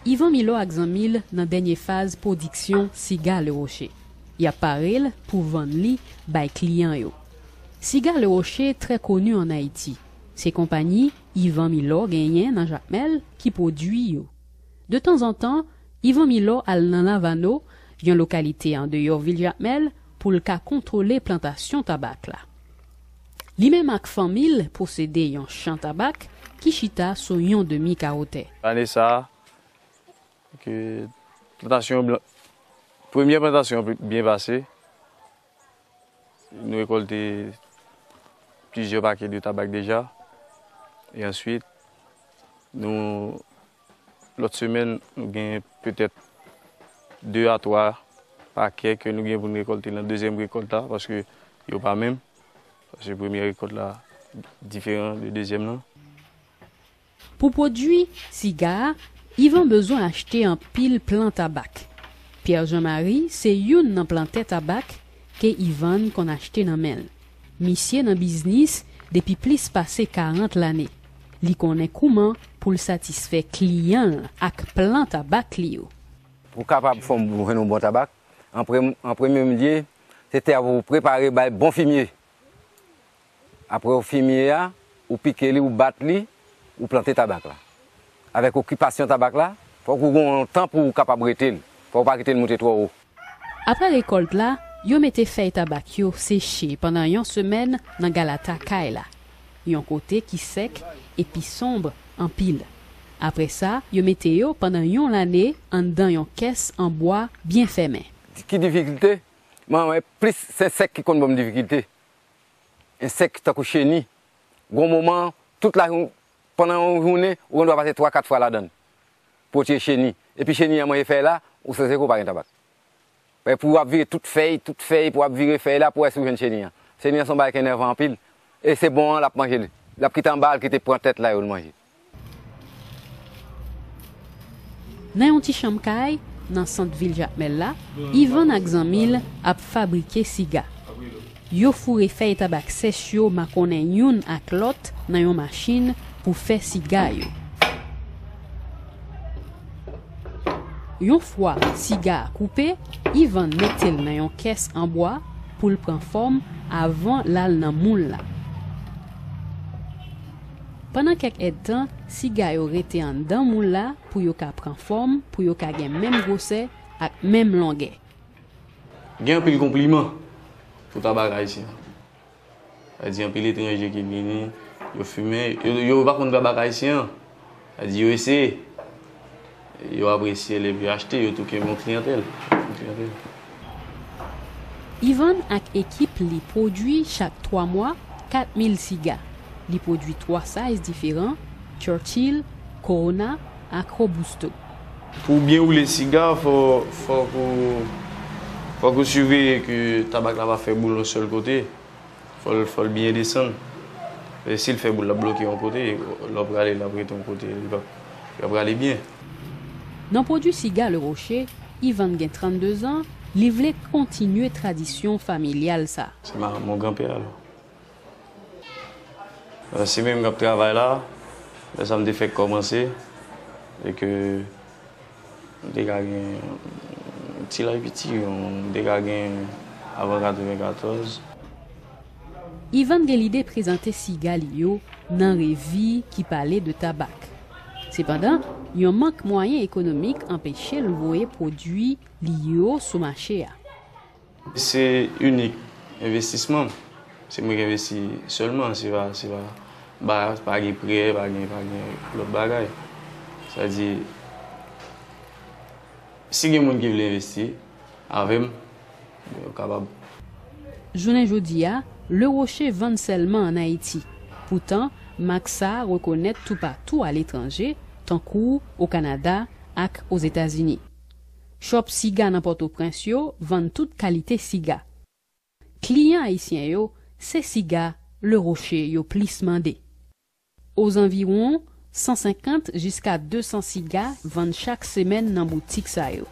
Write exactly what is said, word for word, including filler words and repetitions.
Yvan Milor ak zanmi l nan dènye faz pwodiksyon siga Le Rocher. Y ap pare l pou vann li bay kliyan yo. Siga Le Rocher trè koni ann Ayiti. Se konpayi Yvan Milor genyen nan Jakmèl ki pwodui yo. De tanzantan, Yvan Milor al nan Lavano, yon lokalite andeyò vil Jakmèl, pou l ka kontwole plantasyon tabak la. Li menm ak fanmi l posede yon chan tabak ki chita sou yon demi kawo tè. Ane sa a, ke plantasyon blan-, premyè plantasyon byen pase. Nou rekòlte plizyè pakèt de tabak deja. E answit, nou, lòt semèn, nou gen petèt de a twa pakèt ke nou gen pou nou rekòlte nan dezyèm rekòt la, paske yo pa menm. Paske premyè rekòt la diferan de dezyèm nan. Pou pwodui siga a, Yvan bezwen achte anpil plan tabak. Pierre Jean Marie se youn nan plantè tabak ke Yvan konn achte nan men l. Misye nan biznis depi plis pase karant lane. Li konnen kouman pou l satisfè kliyan l ak plan tabak li yo. Pou kapab fè yon, jwenn yon bon tabak, an prem-, an premye lye, se tè a pou prepare bay bon fimye. Apre w fimye a, ou pike li, ou bat li, ou plante tabak la. Avèk okipasyon tabak la, fòk ou gen yon tan pou w kapab rete l. Fòk ou pa kite l moute twò wo. Apre rekòlt la, yo mete fèy tabak yo seche pandan yon semèn nan galata kay la, yon kote ki sèk epi sonb anpil. Apre sa, yo mete yo pandan yon lane anndan yon kès an bwa byen fèmen. Ki difikilte? Mwen wè plis se ensèk ki konn ban m difikilte. Ensèk tankou cheni. Gon moman, tout lajou-, pandan yon jounen, ou gen dwa pase twa, kat fwa ladan l. Pou w tiye cheni. Epi cheni an manje fèy la, ou sanse ke w pa gen tabak. Paske pou w ap vire tout fèy, tout fèy, pou w ap vire fèy la, pou w wè si w jwenn cheni an. Cheni an se yon bagay ki enèvan anpil. E se bon an, l ap manje li. L ap kite anba, l kite pran tèt la yo, l manje. Nan yon ti chanm kay, nan sant vil Jakmèl la, Yvan ak zanmi l ap fabrike siga. Yo foure fèy tabak sèch yo makonnen youn ak lòt nan yon machin pou fè siga yo. Yon fwa siga a koupe, Yvan mete l nan yon kès an bwa pou l pran fòm avan l al nan moul la. Pandan kèk èdtan, siga yo rete anndan moul la pou yo ka pran fòm, pou yo ka gen menm gwosè ak menm longè. Gen anpil konpliman pou tabak ayisyen an. Sa di anpil etranje ki vini, yo fimen, yo, yo pa konn tabak ayisyen an. Sa di yo eseye. Yo apresye l epi yo achte, yo tou gen bon kliyantèl. Bon kliyantèl. Yvan ak ekip li pwodui chak twa mwa kat mil siga. Li pwodui twa size diferan, Churchill, Corona ak Robusto. Pou w byen woule siga, fò, fòk ou, fòk ou siveye ke tabak la pa fè boul yon sèl kote. Fò l, fò l byen desann. E si l fè boul, l ap bloke yon kote, lè w prale, l ap rete yon kote, li p ap, li p ap prale byen. Nan pwodui siga Le Rocher, Yvan gen trannde zan, li vle kontinye tradisyon familyal sa. Se ma-, mon grand-père, alò. Euh, se menm k ap travay la, lè sa m te fèk kòmanse, e ke m te ka gen ti laj piti, m te ka gen avan katrevenkatòz. Yvan gen lide prezante siga li yo nan revi ki pale de tabak. Sepandan, yon mank mwayen ekonomik anpeche l voye pwodui li yo sou mache a. Se inik envestisman m. Se mwen ki envesti sèlman, se pa, se pa, ba, pa gen prè, pa gen, pa gen lòt bagay. Sa di, si gen moun ki vle envesti avè m, yo kapab. Jounen jodi a, Le Rocher vann sèlman ann Ayiti. Poutan, mak sa a rekonèt toupatou aletranje, tankou o Kanada ak Ozetazini. Chòp siga nan Pòtoprens yo vann tout kalite siga. Kliyan ayisyen yo, se siga Le Rocher yo plis mande. Ozanviwon san senkant jiska de san siga vann chak semèn nan boutik sa yo.